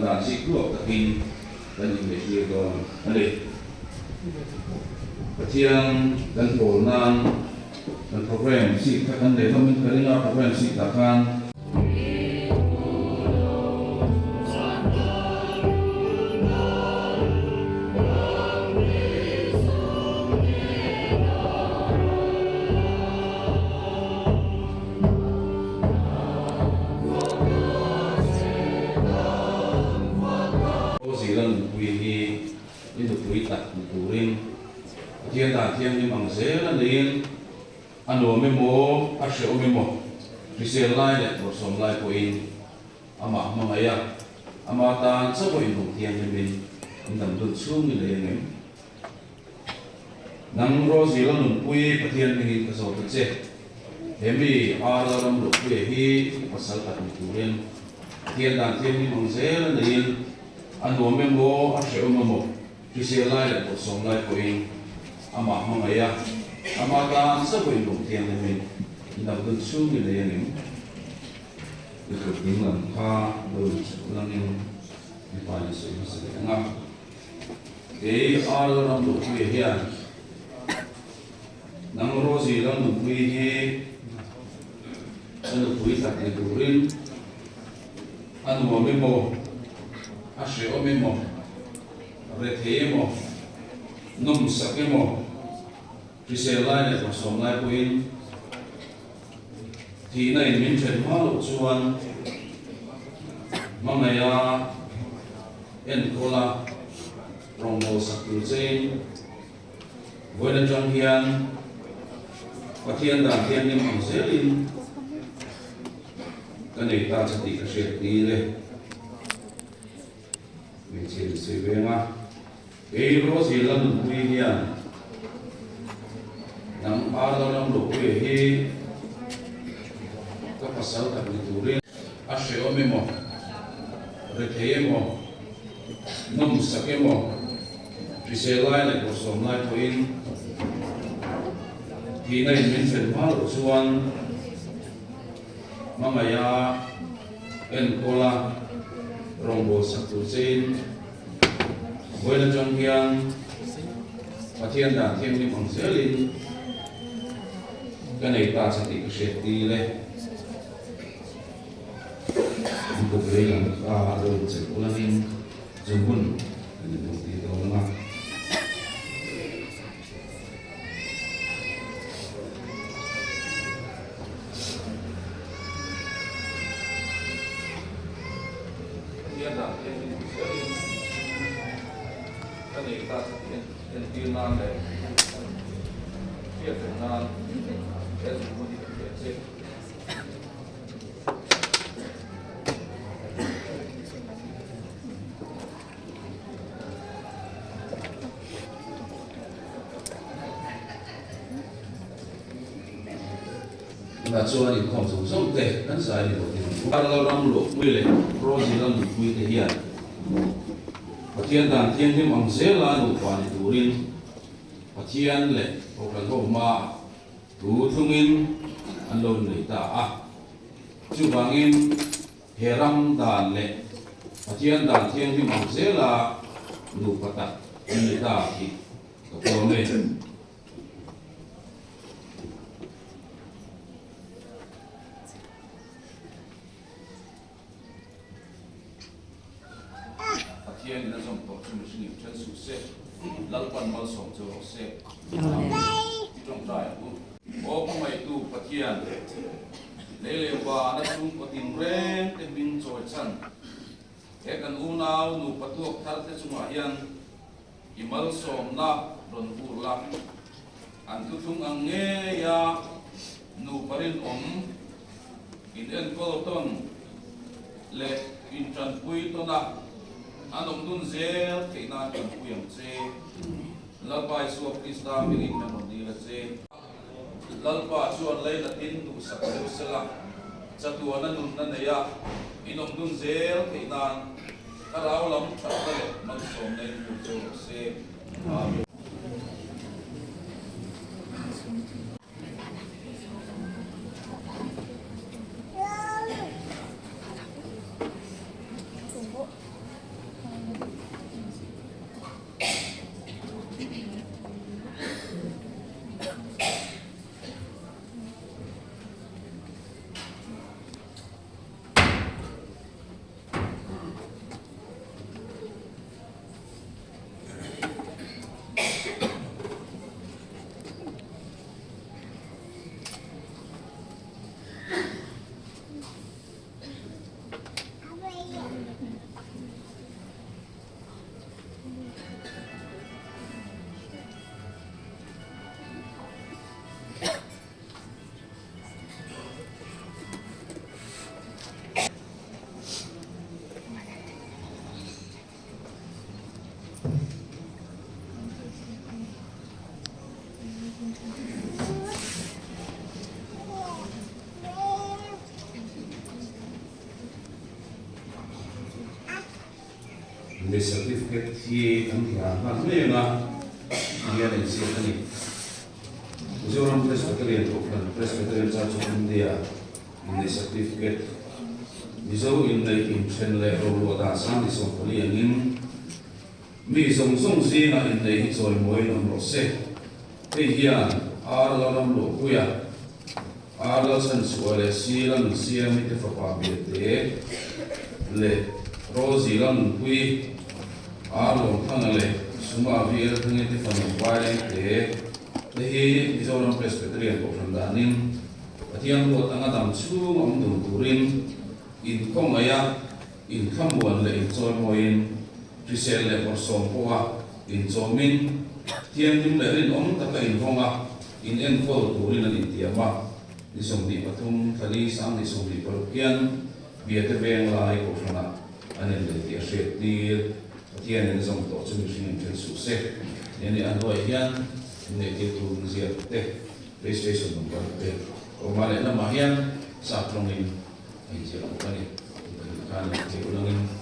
dan ziktluak takin kan inneihtir dawn a ni. Pathian kan pawl nan kan program seat kha kan nei hlawmin ka ring a, program seat ah khan. Zila nupui hi i nupui tak ni turin Pathian dan thianghlim ang zel a niin a nuam emaw a hrehawm emaw hrisel lai leh bawrhsawm lai pawhin amah hmangaih a, ama tan chauh a inhmuh thianghlimin in dam dun chhung i nei angem? Nang Rosie la nunpui Pathian hmingin ka zawt a che. He mi Arla ram luhpuia hi i pasal tak ni turin Pathian dan thianghlim ang zel a neiin a nuam emaw a hrehawm emaw hrisel lai leh bawrhsawm lai pawhin amah hmangaih a, ama tan chauh inlung thianghlimin in dang dun chhung i nei angem? I kut ding lam kha lo inchhuk langin mipa in sawi hmasa leh ang a. Kei Arla ram luhpuia hian nang Rosie ram nupui hi ka nupui tak ni turin a nuam emaw, a hrehawm emaw, rethei emaw, nawmsak emaw, hrisel lai leh bawrhsawm lai pawhin thihna in min then hma loh chuan hmangaiha Enkawl a, rawngbâwl sak tur chein vawiin atang hian Pathian dan thianghlim ang zelin ka nei ta che tih ka hriat tir e. Hmeichhia in sawi veng a, kei Rosie la nunpui hian nang Arla ram luhpuia hi ka pasal tak ni turin A hrehawm emaw, rethei emaw, nawmsak emaw, hrisel lai leh bawrhsawm lai pawhin thihna in min hren hma loh chuan hmangaiha enkawl a, rawngbâwl sak tur chein vawiin atang hian Pathian dan thianghlim ang zelin ka nei ta che tih ka hriat tir e. An kut lei lam kha a lo inchep ulangin zu hmun an inhmuh tir dawn ang a. Pathian dan thianghlim ang zelin ka nei ta che tih entir nan leh hriatreng nan he zu hmun hi ka hria che. Tunah chuan inkhawm zawng zawng te kan zai ni lo tih ang u. Arla ram luhpui leh Rosie lam nupui te hian Pathian dan thianghlim ang zela nupa ni turin Pathian leh Kohhran ho hmaah Thu thlungin an lo nei ta a. Chuvangin he ram dan leh Pathian dan thianghlim ang zela nupa tak an ni ta tih ka pawm e. Pathian in a zawm tawh chu mihring in then suh se, Lalpan malsawm chu rawh se. Amen. I tawngtai ang u. Aw hmangaihtu Pathian, lei leh vana chhungkaw tinreng te hming chawi chhan he kan unau nupa tuak thar te chungah hian i malsawmna rawn vur la, an thuthlung ang ngeia nupa rinawm In enkawl tawn leh in tanpui tawn a, an awm dun zel theih nan tanpui ang che. Lalpa Isua Krista hmingin kan rawn dil a che. Lalpa chuan leinatin duhsak zeu sela, chatuana nunna nei a, in awm dun zel theih nan Thlarau lam thatna leh malsawmna in hmu cheu rawh se. Amen. Inneih certificate hi kan hlan nghal mai anga hian a inziak a ni. Mizoram Presbyterian Kohhran, Presbyterian Church of India, inneih certificate, Mizo inneih inthen leh roluah dan 2014 angin mi zawng zawng zingah inneih hi chawimawiin awm rawh se. Hei hian Ar Lalram Luahpuia, Ar Lalchhanchhuah leh Si Lalnunsiami te fapa Biate leh Rosie Lalnunpuii, Ar Lawmthanga leh Suma VL Thangi te fanu Vailengte te hi Mizoram Presbyterian Kohhran danin Pathian ruat anga dam chhung a awm dun turin inkhawngaih a, inthlamuan leh inchawimawiin, hrisel leh bawrhsawm pawha inchawmin, thianghlim leh rinawm taka invawng a, in enkawl turin an intiam a. Ni 23 thla li 2026 hian Biate Venglai Kohhranah an inlei tih a hriat tir. Pathianin a zawm tawh chu mihring in then suh se. Nia an ruai hian inneihtir tur ziak te. Registration number te awm a, lehlamah hian sap tawngin a inziak bawk a ni. Tih pahnih khan in thei ulangin.